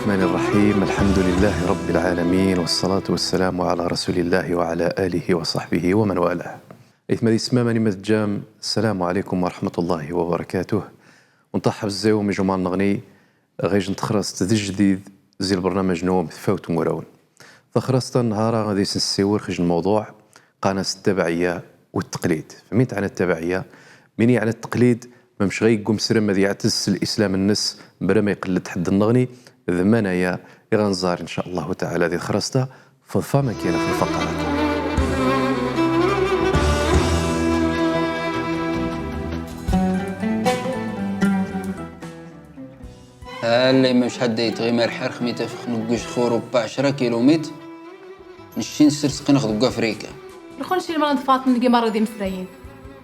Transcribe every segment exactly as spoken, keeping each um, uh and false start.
الرحمن الرحيم. الحمد لله رب العالمين، والصلاة والسلام على رسول الله وعلى آله وصحبه ومن والاه. Aytma d ismam, anima tejjam, السلام عليكم ورحمة الله وبركاته. Ur nṭaḥ bzz-awem ijumar-nneɣni, ɣij n txrast d ajdid zi lbernamaj-nwem Tfawt n wurawen. Taxrast-a n nnhar-a ad is-nsiwel xij n lmawḍuɛ, qqaren-as التبعية والتقليد. Fmin teɛna التبعية? Min yeɛna التقليد, mamec ɣa yegg umesrem ad yeɛtez s lislam-nnes, mebra ma iqelled ḥedd-nneɣni, d manaya i ɣa nẓar, in ca Allahu taɛala, di txrast-a, f ḍfa ma kayna f lfaqarat. Alla, mamec ḥedd aytɣimar ḥerx mi tafx nugguj x Uruba ɛecra kilumitr, nec n sers qqnex deg Afrika. Nxun cil ma nḍfat n gi marra d imesrayen.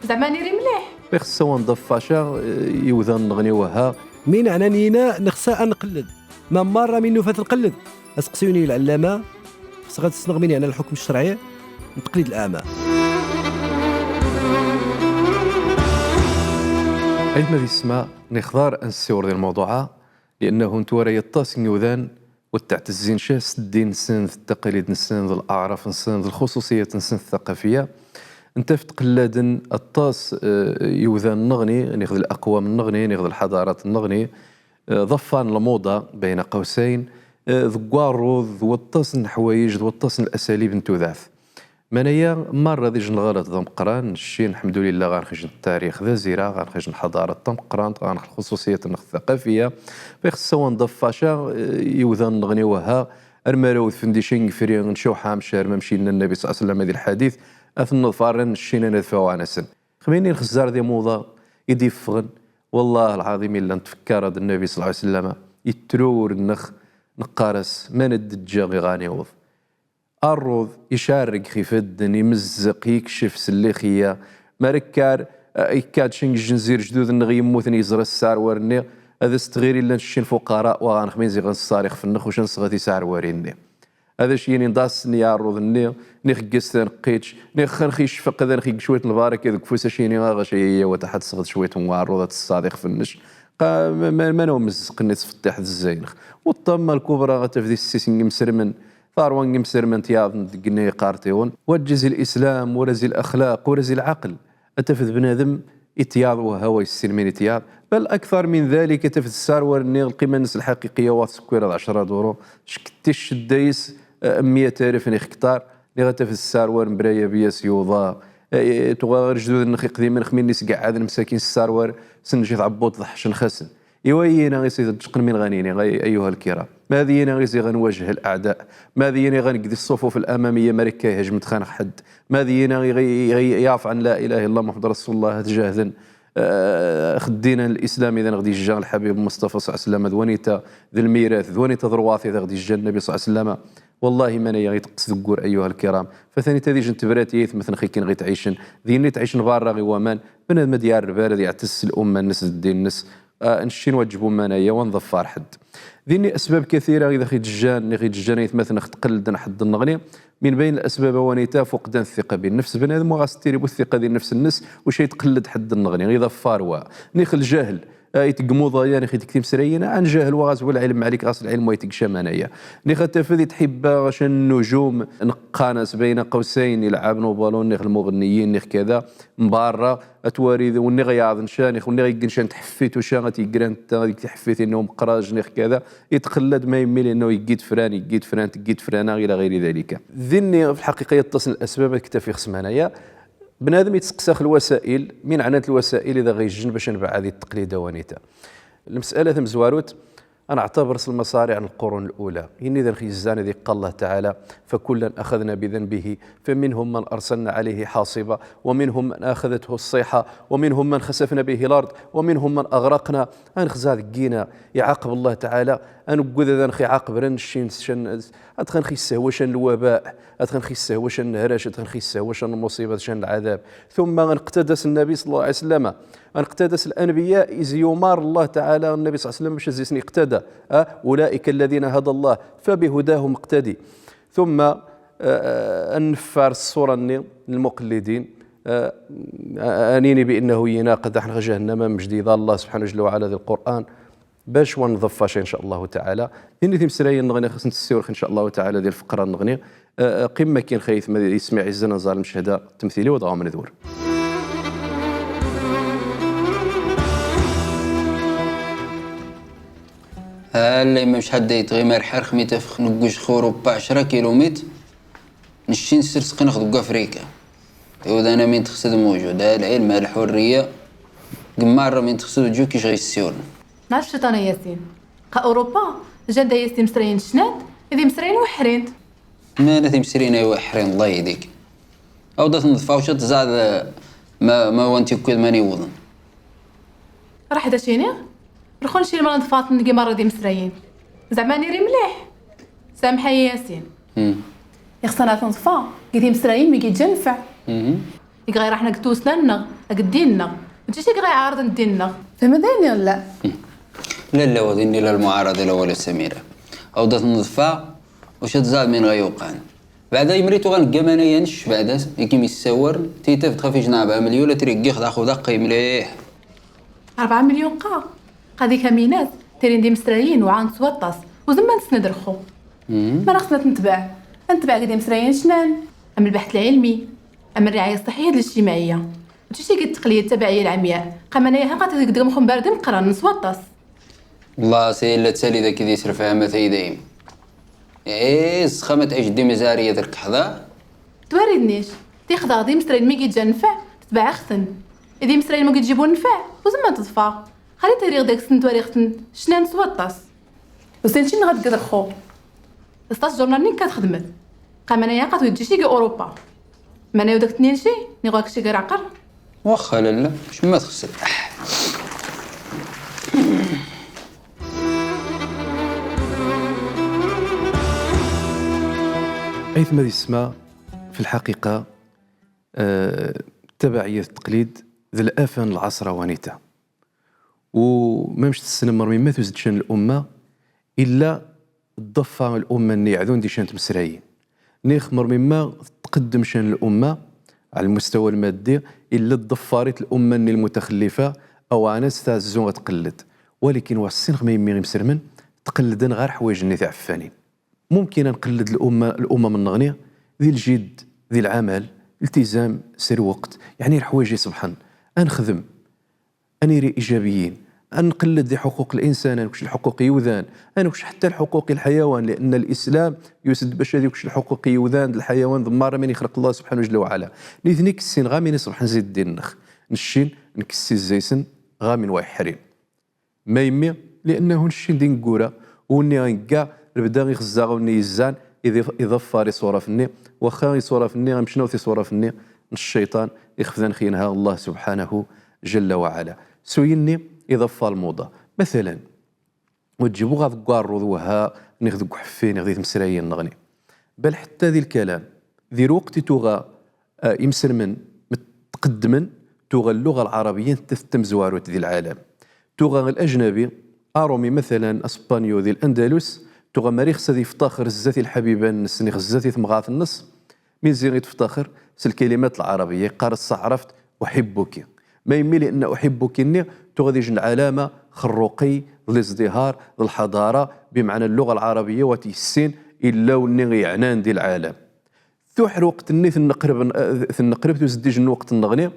Zeɛma niri mliḥ. Ixṣṣa wa nḍaf faca, eh, iwdan-nneɣni wahha. Min ɛnan yina nexṣa a nqelled. Ma marra min nufat nqelled. Aseqsi-inu i lɛellama, xṣṣa ɣad ssneɣ min yeɛna lḥukm ccerɛi n taqlid laɛma. Aytma d isma, nixḍar a nsiwṛ di lmawḍuɛ-a, li'annahu ntwara aṭas n yiwdan ur ttɛettezin ca s ddin-nsen, d ttaqalid-nsen, d laɛraf-nsen, d lxuṣuṣiyat-nsen ttaqafiya. Ntaf tqelladen aṭas, eh, yiwdan-nneɣni, niɣ d laqwam-nneɣni, niɣ d lḥadarat-nneɣni, eh, ḍafan lmuḍa, bayna qawsayn, eh, deg warruḍ, d waṭas n leḥwayej, d waṭas n lasalib n tudert. Manaya, marra d ijj n lɣalat d ameqqran, nec n, lḥemdulillah, ɣa nxij n ttarix d aziraɣ, ɣa nxij n lḥadarat tameqqrant, ɣa nxij lxuṣuṣiyat-nneɣ ttaqafiya. Ixṣṣa wa nḍaf faca, eh, iwdan-nneɣni wahha, ar ma rawd fndic n gfri, n cawḥa amcar, mamec inna Nnabi ṣalla Llahu ɛalayhi wa sallam di lḥadit, a ten-nḍfar, nec a nadfaw ɛan-asen. Xmi nni nxezzar d imuḍa i d-iffɣen, wallah lɛaḍim illa ntfekkar ad Nnabi ṣalla Llahu ɛalayhi wa sallam, ittrur-nneɣ, neqqar-as, man ad d-ǧǧeɣ iɣan iwḍ. Arruḍ, icarreg x ifadden, imezzeq, ikcef s llixiyya. Mar ikkar, eh, ikkad cengej n zir jdud-nneɣ i yemmuten, iẓra ssarwar-nni, ad as-tɣir illa nec n fuqara, wa ɣa nxmin ziɣ a nṣṣar ixf-nneɣ, uca nsɣa tisarwarin-nni. Ad ac-yinin d ass-nni arruḍ-nni, niɣ gges tanqqict, niɣ xan x icfeq, ad anx igg cwayt n lbaraka deg ufus, ac-yini a ɣac ay ayya wa taḥ ad tesɣed cwayt n warruḍ, ad tṣṣaḍ ixf-nnec. Qa, ma, ma, mana umezzeq-nni ttfeṭṭiḥ d zzay-nneɣ. Wa ṭṭamma lkubra, ad tafd issis n imesrmen, Tarwa n imesrmen tyaḍen deg inna iqarṭiwen. Wa zi lislam, wa zi laxlaq, wa zi lɛaql. Ad tafd bnadem ityaḍ wa hawa yessin min ityaḍ. Bal aktar min dalik, ad tafd ssarwar-nni lqima-nnes lḥaqiqiyya wa tsekkir ɛecra duru. Ckti ccedda-yes, eh, miyat alef niɣ ktar. Niɣ ad tafd ssarwar mebra yabi a s-yuḍa. Eh, tuɣa ɣer jdud-nneɣ iqdimen xmi nni sgɛɛaden msakin ssarwar, s nec i tɛebbuḍt ḍeḥcen xasen. Iwa iyina i s-iḍeǧǧqen min ɣa nini, ay-, ayyuha lkiram? Ma d iyina i s-iɣa nwajeh laɛda? Ma d iyina i ɣa negdi ṣṣufuf lamamiyya mar ikka ihajm-d xan ɣ ḥedd? Ma d iyina i ɣa, i ɣa, i ɣa yafɛan la ilaha illa llah Muḥammad rasulullah, ad jahden, eh, x ddin n lislam i d aneɣ-d-ijja lḥabib Mustafa ṣalla Llahu ɛalayhi wa sallam, d wanita d lmirat, d wanita d rwaṭi i d aɣ-d-ijja nnabi ṣalla Llahu ɛalayhi wa sallam? Wallahi, manaya i teqqes deg wur, ayyuha lkiram. Fa tanit ad ijent tebrat i aytmatneɣ ikin ɣi tɛicen. D inna i tɛicen barra i waman, bnadem ad yarreb ara ad iɛtez s lumma-nnes d ddin-nnes. Ah, nec n wajeb umman aya, wa nḍeffar ḥedd. D inna asbab kathira i d aɣ-ijjan, i ɣ-ijjan aytmatneɣ tqellden ḥedd-nneɣni. Min bayn lasbab a wanita, fuqdan thiqa bin nefs. Bnadem wa ɣas tiri bu thiqa di nefs-nnes, uca itqelled ḥedd-nneɣni, iḍeffar wa. Niɣ ljahl, ah, itgmuḍ aya, niɣ itg timesrayin, ah, n jahl wa ɣas bu lɛilm malik, ɣas lɛilm wa itg ca manaya. Niɣ ad tafd itḥibba ca n nnujum, neqqan-as bayna qawsayn, ilɛab n ubalun, niɣ lmuɣenniyin, niɣ kada, mbarra, Ad twari d wenni ɣa yaɛḍen ca, niɣ wenni ɣa iggen ca n tḥeffit, uca ad t-igr anta, ad ig tḥeffit inna umeqqraǧ, niɣ kada. Itqellad ma immi, li'annahu iggi-d fran, iggi-d fran, teggi-d fran, ila ɣayri dalika. Dinni, fi lḥaqiqa, iṭṭas n lasbab ad k-tafiɣ s manaya. Bnadem itseqsa x lwasail, min ɛnant lwasail i d aɣ-ijjen bac ad nbeɛɛed i ttaqlid a wanita. Lmasala tamezwarut, Ad neɛtaber s lmaṣariɛ n lqurun lula. Inna i d aneɣ-izzan ad iqqal Llah taɛala: فكلا أخذنا بذنبه فمنهم من أرسلنا عليه حاصبا ومنهم من أخذته الصيحة ومنهم من خسفنا به الأرض ومنهم من أغرقنا. Ad nexza deg-ina, iɛaqeb Llah taɛala, ad neggud ad aneɣ-iɛaqeb ra nec n, ad aneɣ-issehwa ca n lwaba, ad aneɣ-issehwa ca n nehrac, ad aneɣ-issehwa ca n lmuṣiba, ca n lɛadab. Tumma ad neqtada s Nnabi ṣalla Llahu ɛalayhi wa sallam, ad neqtada s lanbiya, izi yumar Llah taɛala Nnabi ṣalla Llahu ɛalayhi wa sallam bac ad isen-iqtada. Ah, أولئك الذين هدى الله فبهداهم اقتدي. Tumma, ah, ah, ad neffar ṣṣura-nni n lmuqallidin, ah, ah, ad nini bi annahu inaqed aḥ ɣ jahannama, mamec iḍal Llah subḥanahu jalla wa ɛala di lqur'an. Bac wa nḍeffar ca, in ca Llahu taɛala. Tini timesrayin nɣni xas nsiwṛ, in ca Llahu taɛala, di lfaqra nɣni. Qqim makin xayt ma ismiɛ izzan anẓar lmecahda ttemtili wa dɣa wa nḍewr. Alla imam, mec ḥadd ayt ɣimar ḥarx mi tafx nugguc x Urupa ɛecra kilumitr. Nec nsers qinx deg Afrika. Iwdan amin txsed mujud, lɛilm, lḥurriya. Gmar amin txsed ujuk ic ɣ issiwrn. Nɛarf cciṭan a Yasin. Qa Urupa, jan da yas timesrayin cnant, d imesrayin weḥḥrin. Mana timesrayin ay weḥḥrin, Allah yahdik. Awḍa tnḍfa, uca tẓaḍ ma, ma wa ntikkid mani iwḍn. Raḥ da cini, rxun cini ma nḍfa-tn gi marra d imesrayin. Zeɛma niri mliḥ. Samḥ a Yasin. Ixṣṣan ad tnḍfa gi timesrayin mi gi ǧa nnfeɛ. I ɣa iraḥn ag tmusna-nneɣ, ag ddin-nneɣ. Mačči ci ɣa iɛarḍn ddin-nneɣ. Tfhmd ayen neɣ la? La, la, wa dinni la lmuɛaraḍa la wala Samira. Awḍa tnḍfa, uca tẓaḍ min ɣa yuqan. Baɛda imri tuɣa n ggaman ayanec, baɛda i kim-issawrn, titafd xaf ijn ṛebɛa milyun, a tiri gix daxu daqq imliḥ. Ṛebɛa milyun qa? Qa di kaminat, tirin d imesrayin, wɛant s waṭṭas, u zemmant snad rxu. Ma nxsna ad ntbeɛ, ad ntbeɛ gid imesrayin cnan, am lbaḥt lɛilmi, am rriɛaya ṣṣiḥiya d lijtimɛiya. Mačči ci gid tqlid tabaɛiya lɛamya, qa mana yaha qa tadeg deg mxum bardi meqqran s waṭṭas. Wallah, s illa tali dak di srfahmat ay dayem. Ee, s xamat ajddi mizariya d rkḥḍa. Twarid nic, tixḍa d imesrayin mi gid jan nnfeɛ, tbeɛ-aɣ-tn. D imesrayin mi gid jibun nnfeɛ, u zemmant ḍfa. Xali tariɣ deg-sn twariɣ-tn cnan s waṭṭas. U sin cin ɣa deg rxu. Sṭas jurnal-nni ka txdmd. Qa mana yaha qa twid ǧici gi Urupa. Mana yaha dak tnin ci, niɣ wa kci gar ɛqr. Waxxa lalla, cemma txsr. Ayt ma d isma, fi lḥaqiqa, eh, tabaɛiyat d taqlid d lafa n lɛaṣr awanita. U mamec tessnem ɣer mimma tuzd can l'umma, illa tḍeffa l'umma-nni iɛdun di can tmesrayin. Nix ɣer mimma tqeddem can l'umma ɛla lmustawa lmaddi, illa tḍeffar-it l'umma-nni lmutaxallifa, aw ɛnas taɛzzu ad tqelled. Walakin wa ssin ɣer mimma imesrmen tqellden ɣer ḥwayeǧ-nni tiɛeffanin. Mumkin ad nqelled l'umma, l'umam-nneɣni di ljidd, di lɛamal, liltizam s lweqt, yeɛni lḥwayeǧ iṣebḥen, ad nexdem. Ad niri ijabiyin, ad nqelled di ḥuquq linsan, ad nkec lḥuquq i yiwdan, ad nkec ḥetta lḥuquq i lḥayawan, lianna lislam yused bac ad yukec lḥuquq i yiwdan d lḥayawan d merra min ixleq Allah subḥanahu jalla wa ɛala. Nitni kessin ɣa min iṣebḥen zi ddin-nnex, nec ccin nkessi zzi-sen ɣa min wa iḥḥrin. Ma yemmi? Liannahu nec ccin di neggura, u wenni inegga, lebda ixezza, u wenni izzan, iḍ-, iḍeffar iṣuraf-nni, waxxa iṣuraf-nni, amecnaw tiṣuraf-nni n cciṭan, ixef d anex yenha Allah subḥanahu jalla wa ɛala. S uyenni iḍeffar lmuḍa. Matalan, wa ǧǧibuɣ ɣa deg warruḍ wahha, nix deg uḥeffi, nix di tmesrayin-nneɣni. Bal ḥetta di lkalam, di lweqt i tuɣa, eh, imesrmen tqeddmen, tuɣa lluɣa lɛarabiya d tamezwarut di lɛalam. Tuɣa lajnabi, arumi, matalan, aspanyu di Landalus, tuɣa mara ixs ad iftaxer zdat i lḥabiba-nnes, nix zdat i temɣart-nnes, min zi iteftaxer? S lkalimat lɛarabiya, iqqar-as s taɛrabt: "Uhibbuki." Ma yemmi? Lianna "uhibbuki"-nni tuɣa d ijn lɛalama x rruqi, d lizdihar, d lḥadara, bimeɛna lluɣa lɛarabiya wa t-yessin illa wenni iɛnan di lɛalam. Tuḥ lweqt-nni tenneqreb, tenneqreb tuzd ijn lweqt-nneɣni,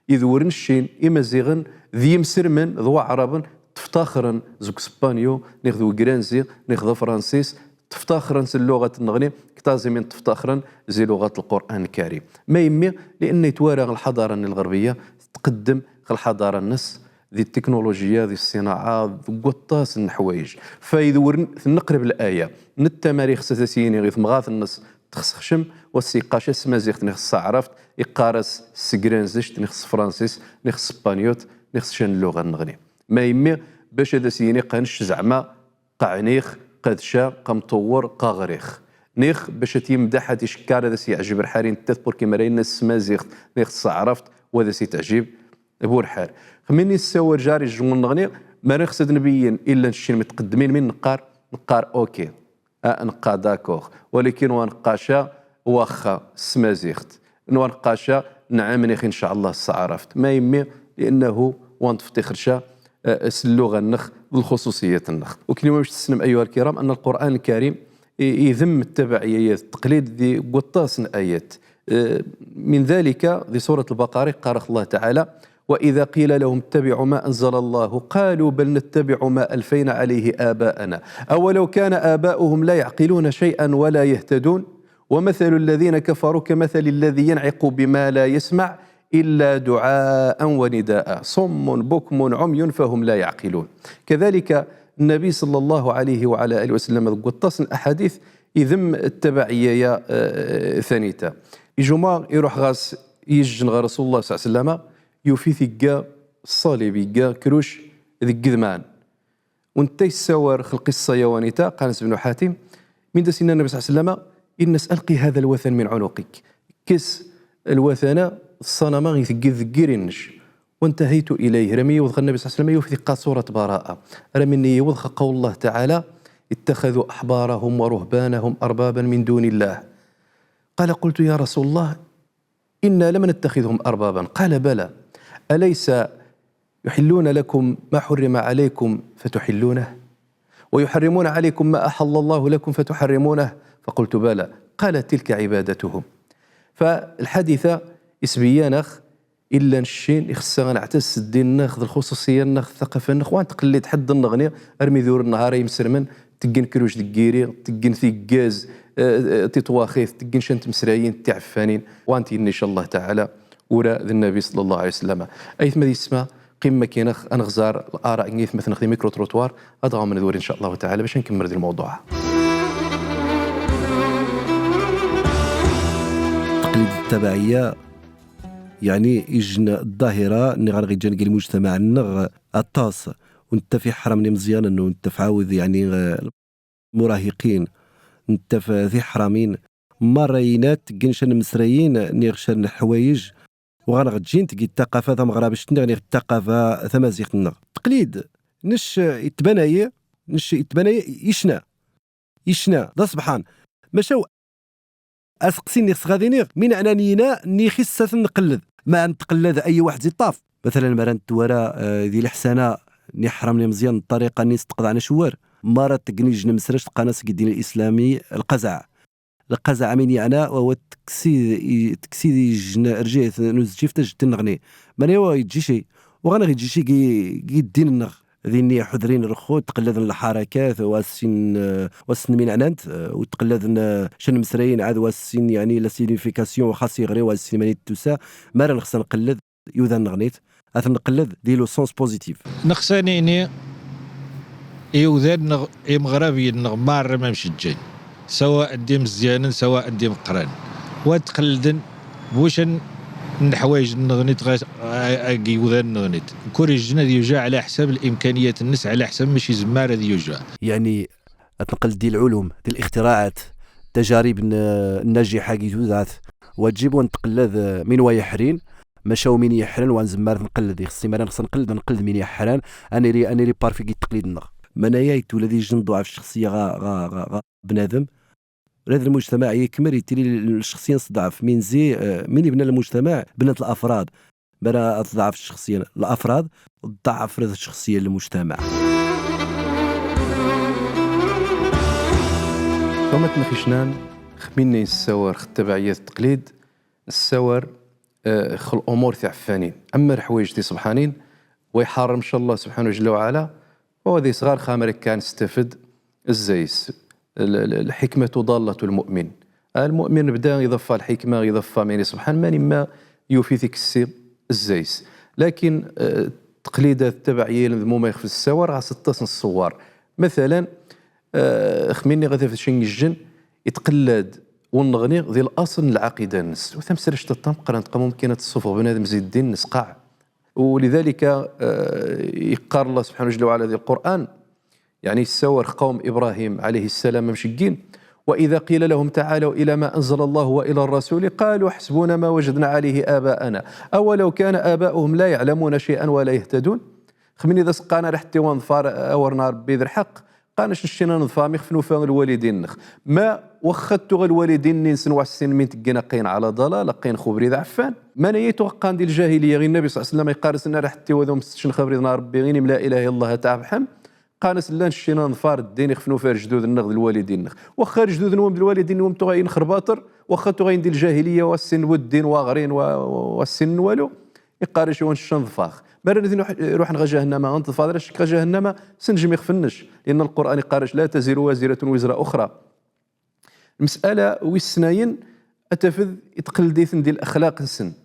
id ur nec ccin imaziɣen d yimesrmen d waɛraben teftaxren zeg uspanyu, nix d wegranzi, nix d afransis, teftaxren s lluɣat-nneɣni, ktaẓi min teftaxren zi luɣat lquran lkarim. Ma yemmi? Lianna itwara lḥadara-nni lɣerbiya tqeddem x lḥadara-nnes di ttiknulujiya, di ṣṣinaɛa, deg waṭas n leḥwayeǧ. Fa id ur n-, tenneqreb laya, netta mara ixs ad as-yini i temɣart-nnes txs xcem, wa s-iqqar ca s tmaziɣt nix s taɛrabt, iqqar-as s tegranzect nix s tefransist nix s tespanyult nix s can lluɣa-nneɣni. Ma yemmi? Bac ad as-yini qa nec zeɛma qa ɛnix, qa d ca, qa mṭewwer, qa ɣrix. Nix bac ad t-yemdeḥ, ad t-icekkar, ad as-yeɛjeb lḥal i nettat, purki mara yenna s tmaziɣt nix s taɛrabt wa ad as-iteɛjib bu lḥal. Xmin issawal jar ijjun-nneɣni, mara ixs ad nbeyyen illa nec ccin mitqeddmin, min neqqar? Neqqar: "Oke." A, neqqar: "Dakor." Walakin wa neqqar ca? "Waxxa" s tmaziɣt. Wa neqqar ca? "Nɛam" nix, in ca Allah, s taɛrabt. Ma yemmi? Liannahu wa neftixer ca, eh, s lluɣa-nnex, d lxususiyat-nneɣ. Akken i wa mec tessnem, أيها الكرام، أن القرآن الكريم i-, idem ttabaɛiyya, ttaqlid, di waṭas n ayat. Eh, من ذلك, di surat Lbaqara, iqqar-aɣ Llah taɛala: وإذا قيل لهم اتبعوا ما أنزل الله قالوا بل نتبع ما ألفينا عليه آباءنا أولو كان آباؤهم لا يعقلون شيئا ولا يهتدون ومثل الذين كفروا كمثل الذي ينعق بما لا يسمع إلا دعاء ونداء صم بكم عمي فهم لا يعقلون. كذلك النبي صلى الله عليه وعلى آله وسلم, deg waṭas n laḥadit, idem ttabaɛiyya, eh, tanita. Ijuma iruḥ ɣas yijjen ɣer Rasul Llah صلى الله عليه وسلم, yuf-it igga ṣṣalib, igga akruc deg idman. U netta issawar ɣer lqissa-ya wanita, qqaren-as Bnu Ḥatim, min da as-inna Nnabi صلى الله عليه وسلم: إن ألق هذا الوثن من عنقك. Kkes lwatan-a, ṣṣanam-a i teggid deg iri-nnek. وانتهيت إليه, armi yewweḍ ɣer Nnabi صلى الله عليه وسلم, yuf-it iqqar surat Bara'a. Armi yewweḍ ɣer قول الله تعالى: اتخذوا أحبارهم ورهبانهم أربابا من دون الله. قال: قلت: يا رسول الله، إنا لم نتخذهم أربابا. قال: بلى، أليس يحلون لكم ما حرم عليكم فتحلونه؟ ويحرمون عليكم ما أحل الله لكم فتحرمونه؟ فقلت: بلى. قال: تلك عبادتهم. Fa lḥadit-a isbiyyan-aɣ illan cci ixeṣṣa ad neɛtez s ddin-nneɣ, d lxuṣuṣiyya-nneɣ, d ttaqafa-nneɣ, wa ntqellid ḥedd nneɣni, armi d ur nehhar ay imesrmen, teggen kruc deg iri, teggen tiggaz, eh, eh, titwaxit, teggen ca n tmesrayin tiɛeffanin, wa ntinna, in ca Llah taɛala, ura d Nnabi صلى الله عليه وسلم. Aytma d yessma, qqimem akkin-aneɣ, ad nexẓar lara n yaytmaten-nneɣ di micro-trottoir, ad ɣawmen ad urin, in ca Llah taɛala, bac ad nkemmel di lmawḍuɛ-a. Taqlid d ttabaɛiyya, yaɛni, ijjen ḍḍahira nni ɣer ɣ-iǧǧan g lmujtamaɛ-nneɣ aṭas, u netta f iḥramen imẓiyanen, u netta f ɛawed, yaɛni, eh, lmurahiqin, netta f tiḥramin, marra inat teggen ca n imesrayin, niɣ ca n lḥwayej, u ɣer ɣ-ǧǧint g ttaqafa tameɣrabect-nneɣ, niɣ ttaqafa tamaziɣt-nneɣ. Taqlid, nec itbanay, nec itbanay icna. Icna, d aṣebḥan. Maca aseqsi-nni ɣ-s ɣad iniɣ, min ɛnan ina nni ixis a ten-nqelled. Ma nqelled ay waḥed zi ṭṭaf. Mathalan, mara ntwara, eh, di leḥsana n iḥramen imẓiyanen, ṭṭariqa-nni s-tqeḍɛen acewwal. Mara teggen ijjen amesrac tqqaren-as g ddin alislami lqazɛ. Lqazɛ min iɛna, wa huwa taksid i-, taksid ijjen rǧiɛt n uzǧif tajjt-nneɣni. Mani wa iǧǧici, u ɣa-nneɣ iǧǧici gi, gi ddin-nneɣ. Dinni ḥudrin rxu, tqelleden lḥarakat, wa sin, eh, wa sin min ɛnant, eh, u tqelleden, eh, ca n imesrayin, ɛad wa sin, yaɛni, la signification, wa xas iɣri, wa sin mani d-tusa, mara nexs a nqelled iwdan-nneɣnit, a ten-nqelled di le sens positif. Nexs a nini iwdan-nneɣ, imeɣrabiyen-nneɣ marra ma mcejjen. Sawaء d imezyanen, sawaء d imeqqranen. Wa tqellden, wuccan n leḥwayeǧ-nneɣnit ɣas, a, a, g iwdan-nneɣnit. Kul ijjen ad yujaɛ ɛla ḥsab limkaniyat-nnes, ɛla ḥsab mac izemmar ad yujaɛ. Yaɛni, a tenqel di lɛulum, di lixtiraɛat, tajarib n, nnajiḥa gi tudɛt. Waǧib wa nqelled, eh, min wa iḥrin, maca u min iḥran wa nzemmar ad nqelled. Ixṣṣi mara nexṣṣa nqelled, nqelled min iḥran, a niri, a niri parfi gi taqlid-nneɣ. Manaya itwla di ijjen ḍḍuɛf ccexṣiya ɣa, ɣa, ɣa, ɣa bnadem. Ula d lmujtamaɛ ikmel itili lcexṣiya s ḍḍɛf. Min zi, eh, min ibna lmujtamaɛ, bnat lafrad. Mara tḍɛef ccexṣiya n lafrad, tḍɛef ccexṣiya n lmujtamaɛ. Ṭamat n xicnan, xminni nessawar x ttabaɛiyat d taqlid, nessawar, eh, x lumur tiɛeffanin. Amma lḥwayeǧ tiṣebḥanin, wa iḥarrem ca Llah subḥanahu jalla wa ɛala, Wa di sɣar xamar kan nestafed zzay-s. L-, l-, الحكمة ضالة المؤمن. Lmu'min bda iḍeffa lḥikma, iḍeffa mani ṣebḥan, mani ma yuf-it ikessi zzay-s. Lakin, eh, taqlidat tabaɛiyya d muma ixef nessawar, ɣas aṭas n ṣṣewar. Mathalan, eh, xminni ɣa tafet ca n ijjen, itqellad wenneɣni di laṣel n lɛaqida-nnes. U tamsrajt tameqqrant, qa mumkin ad tessufeɣ bnadem zi ddin-nnes qaɛ. ولذلك, eh, iqqar Llah subḥanahu jalla wa ɛala di Lqur'an, yaɛni, issawar x qawm Ibrahim ɛalayhi ssalam amceggin: وإذا قيل لهم تعالوا إلى ما أنزل الله وإلى الرسول قالوا حسبنا ما وجدنا عليه آباءنا أولو كان آباؤهم لا يعلمون شيئا ولا يهتدون. Xminni da s-qqaren: ara ḥetti wa nḍfar awar n Ṛebbi d lḥeqq, qqaren-ac: necci a nḍfar mi xef nufa lwalidin-nneɣ. Ma waxxa tuɣa lwalidin-nni-nsen wa ḥessin min teggen aqayen ɛla ḍalal, aqayen x ubrid ɛeffan. Mani i tuɣa qqaren di lǧahiliyya, i Nnabi ṣalla Llahu ɛalayhi wa sallam iqqar-asen: ara ḥetti wa d-mseččen x abrid n Ṛebbi, inim la ilaha illa Llah a taɛebḥem. Iqqar-as llan ccan n aḍfar ddin ixef nufa ar jdud-nneɣ d lwalidin-nneɣ. Waxa ar jdud-nwen d lwalidin-nwen tuɣa inxer baṭel, waxa tuɣa indi ljahiliya wa ssin n ddin wa ɣrin wa, wa ssin n walu, iqqar-ac wa n ccan ḍfar. Mara nitni ruḥ-, ruḥen ɣer jahannama, ant ḍfar ar ccan ɣer jahannama, snejm ixef-nnec. Lianna Lqur'an iqqar-ac: لا تزر وازرة وزر أخرى. Lmes'ala wis ssnayen, ad tafed itqellditen di laxlaq-nsen.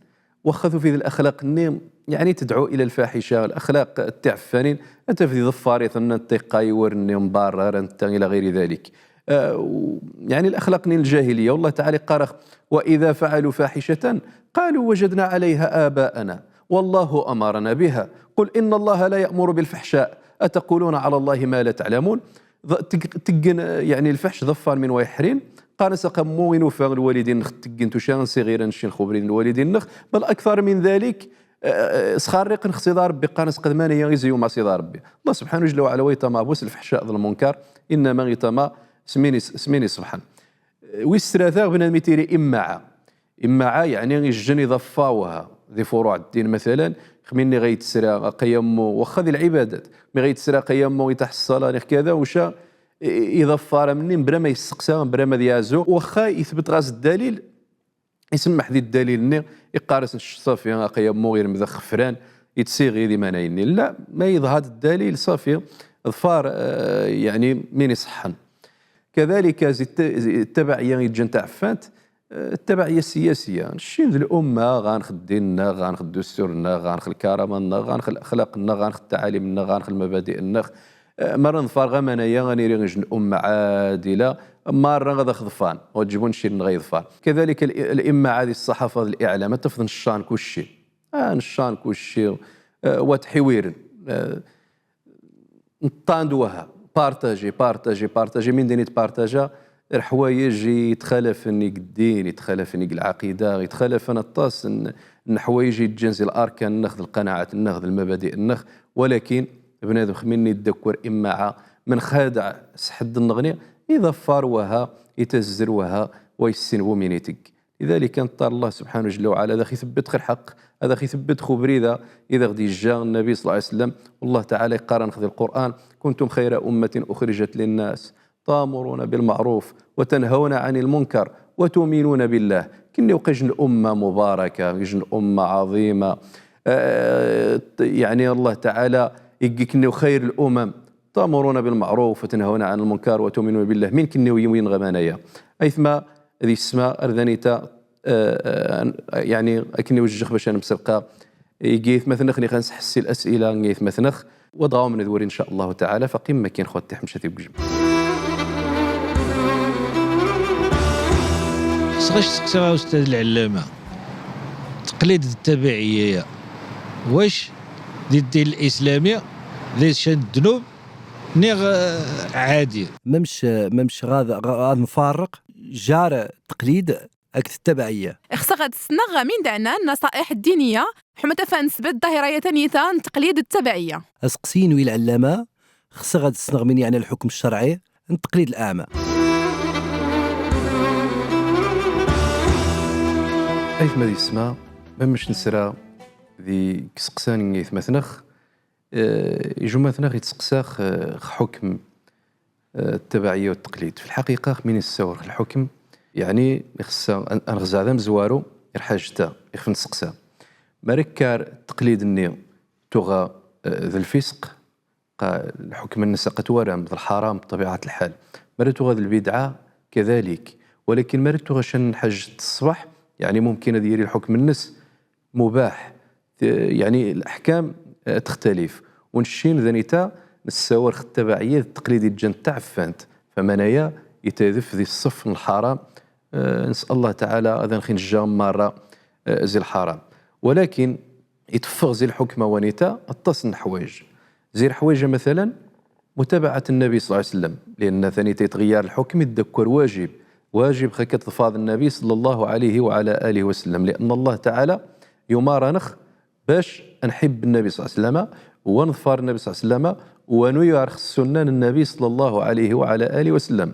Waxa tufid laxlaq-nni, yeɛni, تدعو إلى الفاحشة, laxlaq n tiɛeffanin, ad tafed iḍeffar-iten, anta iqqay war-nni, mbarrar, anta ila ɣayri dalik. Ah, u, yeɛni, laxlaq-nni n ljahiliya. Wallah taɛala iqqar-ax: وإذا فعلوا فاحشة قالوا وجدنا عليها آباءنا والله أمرنا بها قل إن الله لا يأمر بالفحشاء أتقولون على الله ما لا تعلمون. Ḍ-, teg-, teggen, eh, yeɛni, lfeḥc, ḍeffar min wa iḥrin. Qqaren-as aqemmu i nufa lwalidin-nneɣ teggen tuca, nsiɣir ad ncci nxubrid n lwalidin-nneɣ. Bal aktar min dalik, eh, sxarriqen-aɣ Sidi Ṛebbi, qqaren-as qad mana ya izi yuma Sidi Ṛebbi. Allah subḥanahu jalla wa ɛala wa iṭama bus lfeḥca d lmunkar, innama iṭama s min is-, s min iṣebḥen. Eh, wis tlata, bnadem itiri immaɛa. Immaɛa, yeɛni, ijjen iḍeffa waha, di furuɛ ddin, matalan, xmi nni ɣa yettsra aqayammu, waxa di lɛibadat, mi ɣa yettsra aqayammu, itaḥ ṣṣala, niɣ kada, uca, i-, i-, iḍeffar amnni, bra ma yesseqsa, bra ma d-yaɛzu, waxa ithbet ɣas ddalil, isemmeḥ di ddalil-nni, iqqar-as nec ṣafi, aqayammu irmed axefran, ittsiɣi d imanay-nni. La, ma iḍha-d ddalil, ṣafi, ḍfar, eh, yeɛni, min iṣeḥḥen. Kadalika, zi t-, zi ttabaɛiyya iǧǧan taɛeffant, Eh, ttabaɛiyya ssiyasiya. Nec d l'umma, ɣa nexdem ddin-nneɣ, ɣa nexdem ddustur-nneɣ, ɣa nexdem lkarama-nneɣ, ɣa nexdem laxlaq-nneɣ, ɣa nexdem ttaɛalim-nneɣ, ɣa nexdem lmabadi-nneɣ. Eh, mara nḍfar ɣa manaya, ɣa niri ijj l'umma ɛadila, mara ɣa aɣ-ḍefan. Ur ɛǧib nec-nneɣ ɣa iḍfar. Kadalika l-, l'umma ɛadi ṣṣaḥafa d l'iɛlam, ad tafeḍ nec-nneɣ kucci. Ah, nec-nneɣ kucci. Eh, wa tḥiwiren. Eh, Nṭṭan-d waha, partager, partager, partager, min din itpartaja, lḥwayej itxalafen ig ddin, itxalafen ig lɛaqida, itxalafen aṭas n, n lḥwayej iǧǧan zi larkan-nneɣ, d lqanaɛat-nneɣ, d lmabadi-nneɣ, walakin bnadem xmi nni iddakkar immaɛa, ma nxadeɛ s ḥedd-nneɣni, iḍeffar waha, itazzer waha, wa yessin bu min itegg. Lidalik, neṭṭalab Allah subḥanahu jalla wa ɛala ad aɣ-itebbet ɣer lḥeqq, ad aɣ-itebbet ɣer ubrid-a i aɣ-d-yeǧǧa Nnabi ṣalla Llahu ɛalayhi wa sallam. Wallah taɛala iqqar-aneɣ di Lqur'an: كنتم خير أمة أخرجت للناس تأمرون بالمعروف وتنهون عن المنكر وتؤمنون بالله. Kenni wa ijjen l'umma mubaraka, ijjen l'umma ɛaḍima. Eh, yeɛni Allah taɛala igga kenni خير الأمم. تأمرون بالمعروف وتنهون عن المنكر وتؤمنون بالله. Min kenni wa iwin ɣa manaya. Aytma, di ssma, ar danita, eh, eh, yeɛni, akken iwejjeh bac ad nemselqa ig aytmaten-nneɣ, ɣa nsḥessi l'as'ila n aytmaten-nneɣ, wa dɣa ad wen-nwari, in ca Allahu taɛala, faqim makin xwat tiḥmcat iwjm. Xseɣ ad ak-steqsiɣ a ustad lɛellama, taqlid d ttabaɛiyya, wac di ddin l'islami, d ccan n ddnub, Niɣ, eh, ɛadi. Mamec, mamec ɣad, ɣad nfarreq jar taqlid akked ttabaɛiyya. Xseɣ ad ssneɣ min d-ɛnan naṣa'iḥ ddiniyya ḥuma tafant sbedd ḍahira-ya tanita n taqlid d ttabaɛiyya. Aseqsi-inu i lɛellama, xseɣ ad ssneɣ min yeɛna lḥukm ccerɛi n taqlid lɛama. Aytma di ssma, mamec nesra di iseqsan n aytmaten-nneɣ, Eh, ijumma-ten-aɣ itseqsa ɣ, eh, ɣ ḥukm, eh, ttabaɛiyya wa ttaqlid. Fi lḥaqiqa, xmi nessawer ɣ lḥukm, yeɛni, ixeṣṣa ad, ad nexzeɛ d amezwaru ɣ lḥajet-a, ixef nseqsa. Mara ikkar ttaqlid-nni tuɣa, eh, d lfisq, qa lḥukm-nnes aqat waram, d lḥaram, bṭabiɛat lḥal. Mara tuɣa d lbidɛa, kadalik. Walakin mara tuɣa can n lḥajet ṣṣbeḥ, yeɛni, mumkin ad yili lḥukm-nnes مباح. T-, yeɛni, laḥkam, eh, textalif. Wa nec-in danita nessawer ɣ ttabaɛiyya d ttaqlid iǧǧan taɛeffant. Fa manaya itadef di ṣṣef n lḥaram, eh, nes'al Allah taɛala ad aɣ-inejja merra, eh, zi lḥaram. Walakin iteffeɣ zi lḥukm-a wanita aṭas n leḥwayeǧ. Zi leḥwayeǧ-a, matalan, متابعة النبي صلى الله عليه وسلم، لأن ثاني تيتغير الحكم يتذكر واجب، واجب خاك تضفاض النبي صلى الله عليه وعلى آله وسلم، لأن الله تعالى يمارنخ باش نحب النبي صلى الله عليه وسلم، ونظفر النبي صلى الله عليه وسلم، ونيارخ السنة النبي صلى الله عليه وعلى آله وسلم.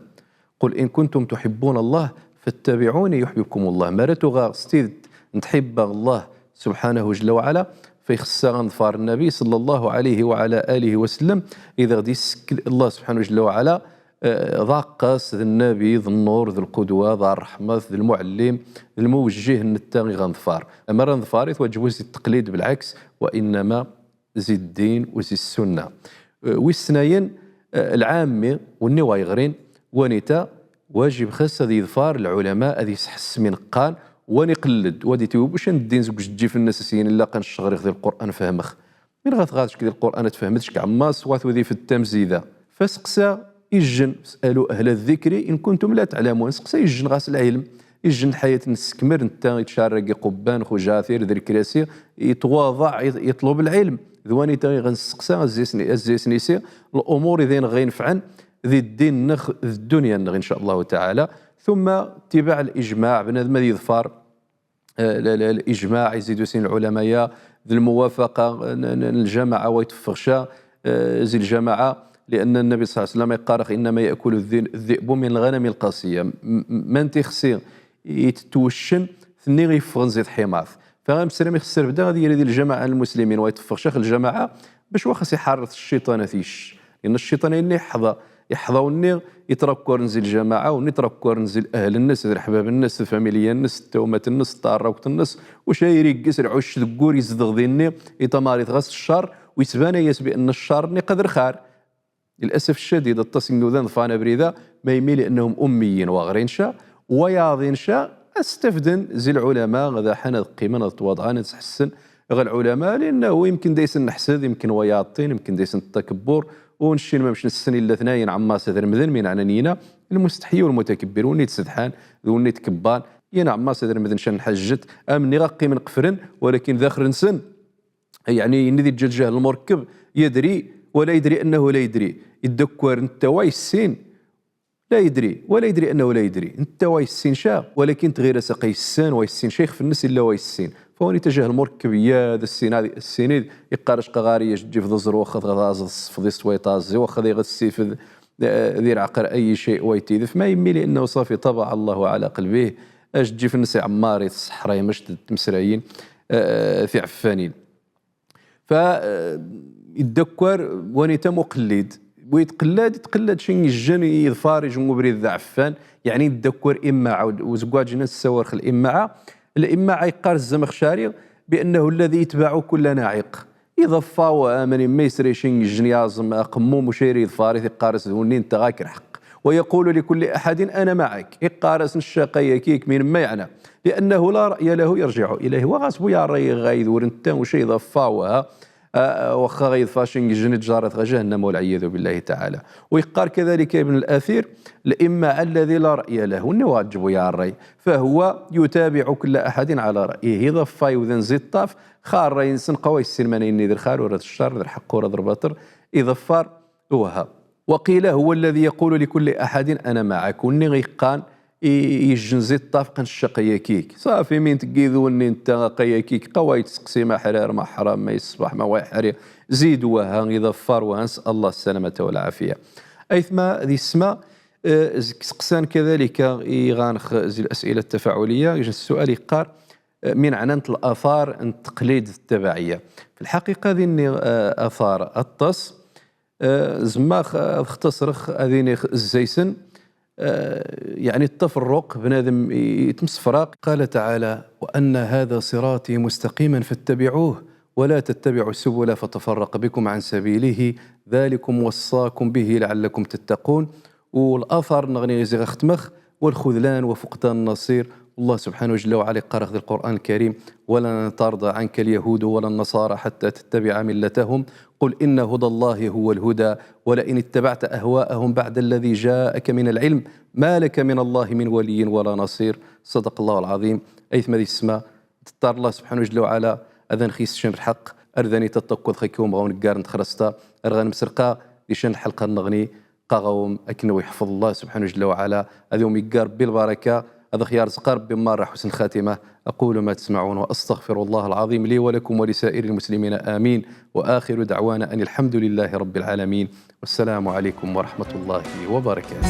قل إن كنتم تحبون الله فاتبعوني يحببكم الله. مرتو غا ستيد نتحب الله سبحانه جل وعلا، Fa ixeṣṣa ɣa neḍfar Nnabi ṣalla Llahu ɛalayhi wa ɛala alihi wa sallam, i ɣa d-issekl Allah subḥanahu jalla wa ɛala, eh, d aqqas, d Nnabi, d nnur, d lqudwa, d rreḥma, d lmuɛellim, d lmuwejjih, netta i ɣa neḍfar. Amar neḍfar-it, wa ǧew-it zi ttaqlid, belɛeks, wa innama zi ddin u zi ssunna. Eh, wis ssnayen, eh, lɛammi, wenni wa yeɣrin, wanita, wajib xas ad yeḍfar lɛulama, ad yesḥess mi neqqan, wa iqelled, wa d-itweb, uca n ddin zeg ujeǧǧif-nnes, as-yini illa qqan ccɣel-ik di Lqur'an fehmeɣ. Min ɣa tɣad cek di Lqur'an ad tfehmed cek ɛemmas, wa tudif d tamzida. Fa seqsa ijjen, فاسألوا أهل الذكر إن كنتم لا تعلمون. Seqsa ijjen ɣas lɛilm, ijjen lḥayat n ssekmer, netta itcarreg iqubban, xujafir, d lkrasi, itwaḍeɛ, i-, iṭlub lɛilm. D wanita i ɣa nseqsa, a zzi-s n-, a zzi-s n-isi, lumur i din ɣa inefɛen di ddin-nneɣ, d ddunya-nneɣ, in ca Allahu taɛala. Tumma ittibaɛ liǧmaɛ, bnadem ad yeḍfar, eh, l-, l-, liǧmaɛ, izid-as sin lɛulama-ya, d lmuwafaqa n, n, n lǧamaɛ wa iteffeɣ ca, eh, zi lǧamaɛ, lianna Nnabi ṣalla Llahu ɛalayhi wa sallam iqqar-aɣ: إنما يأكل الذئب من الغنم القاصية. M-, m-, manti ixṣṣi itwuccen, tenni iffɣen zi tḥimaṛt. Fa amesran ixṣṣi bda ad yili di lǧamaɛ n lmuslimin, wa iteffeɣ ca lǧamaɛ, bac wa xas iḥarret cciṭan ad t-iccen. Lianna cciṭan a yenna iḥḍa, iḥḍa wenni itrakkuren zi lǧamaɛ, wenni itrakkuren zi lahl-nnes, d leḥbab-nnes, d lfamilya-nnes, d tawmat-nnes, d taɛrawt-nnes, uca irigges lɛucc deg wur izdeɣ dinni, itamarit ɣas ccer, u itban-as bi anna ccer-nni qad rxar. Lil'asaf ccadid, aṭas n yiwdan ḍfan abrid-a, ma yemmi liannahum ummiyin, wa ɣrin ca, wa yaḍin ca, ad stafden zi lɛulama, ad aḥan, ad qqimen, ad twaḍɛan, ad sḥessen ɣer lɛulama, liannahu yemken da isen-neḥsed, yemken wa yaɛṭṭin, yemken da isen-takabbur, u necci ma mec nessen illa tnayen ɛemmas ad remden, min ɛnan yina, lmusteḥyi u lmutakabbir, wenni itsedḥan, d wenni itkebban, yina ɛemmas ad remden ca n lḥajet, am nniɣ ad qqimen qefren, walakin daxel-nsen, يعني، إن ذي الجهل المركب يدري ولا يدري أنه لا يدري. Iddakkar netta wa yessin, لا يدري ولا يدري أنه لا يدري. Netta wa yessin ca, walakin tɣir-as aqqa yessen, wa yessin ca, ixef-nnes illa wa yessin. Fa wanita jahel murakkeb, ya d assin, ad assin id, iqqar-as qa ɣari ajeǧǧif d aẓru, waxxa ad aẓeḍ ṣṣefḍ-is wa itaẓẓi, waxxa ad iɣ ssifed, eh, di lɛeqr, أي شيء wa itidef. Ma yemmi, لأنه صافي طبع الله على قلبه. Ajeǧǧif-nnes iɛemmar-it ṣṣeḥra, imec d tmesrayin, eh, tiɛeffanin. Fa, eh, iddakkar wanita muqellid. Wa itqellad, itqellad ca n yijjen, iḍfar ijjen ubrid d aɛeffan, yeɛni iddakkar immaɛ, u zegwaǧ-nnes ssawar x l'immaɛ. L'immaɛ iqqar Zzamaxcari بأنه الذي يتبع كل ناعق. Iḍeffa wa, mani ma yesra ca n yijjen yaẓem aqemmum, uca iḍfar-it, iqqar-as d wenni netta ɣa-k lḥeqq. ويقول لكل أحد أنا معك. Iqqar-as nec aqqa-yagi-k, min ma yeɛna. لأنه لا رأي له يرجع إليه. Wa ɣas bu yarray ɣa idwr netta, uca iḍeffa wa, a, a, waxxa ɣa iḍfa ca n yijjen, itjarret ɣa jahannama, والعياذ بالله تعالى. U iqqar كذلك ابن الأثير: الإماع الذي لا رأي له. Wenni wa ɣa-j bu yarray. فهو يتابع كل أحد على رأيه. Iḍeffa iwdan zi ṭṭaf, xa rray-nsen, qa wa yessin mani yenna d lxar, wala d ccer, d lḥeqq, wala d lbaṭel, iḍeffar, uha. وقيل هو الذي يقول لكل أحد أنا معك. Wenni iqqan i, i ijjen zi ṭṭaf, qqan nec aqqa-yagi-k. Ṣafi, min tgid wenni netta aqqa-yagi-k, qa wa itseqsi ma ḥlal, ma ḥram, ma iṣbeḥ, ma wa iḥri. Zid waha, iḍeffar waha, نسأل الله السلامة والعافية. Aytma d yessma, eh, zeg iseqsan كذلك i ɣa-nneɣ zi الأسئلة التفاعلية, ijjen ssual iqqar, eh, min ɛnan l'athaṛ n tteqlid d ttabaɛiyya. Fi lḥaqiqa, dinni, eh, athaṛ aṭas, eh, zemmaɣ, eh, ad xtaṣreɣ, ad iniɣ zzay-sen, eh, yeɛni ttaferruq, bnadem i-, itmsefraq. قال تعالى: وأن هذا صراطي مستقيما فاتبعوه ولا تتبعوا السبل فتفرق بكم عن سبيله ذلكم وصاكم به لعلكم تتقون. U l'athaṛ-nneɣni i ziɣ a xtmeɣ, والخذلان وفقدان النصير. والله سبحانه جل وعلا iqqar-aɣ di Lqur'an Lkarim: ولن ترضى عنك اليهود ولا النصارى حتى تتبع ملتهم قل إن هدى الله هو الهدى ولئن اتبعت أهواءهم بعد الذي جاءك من العلم ما لك من الله من ولي ولا نصير. صدق الله العظيم. Aytma d yessma, Ttar Allah subḥanahu jalla wa ɛala ad aneɣ-yessecn lḥeqq, ar d anita ṭṭakkad xaki umɣawen ggar n txrasta, ar ɣa nemserqa di ca n lḥelqa-nneɣni, qqaɣ-awem akken a wen-iḥfeḍ Allah subḥanahu jalla wa ɛala, ad wen-iggar Rebbi lbaraka, ad aɣ-yerzeq Rebbi merra ḥusn lxatima. أقول ما تسمعون وأستغفر الله العظيم لي ولكم ولسائر المسلمين، آمين. وآخر دعوانا أن الحمد لله رب العالمين. والسلام عليكم ورحمة الله وبركاته.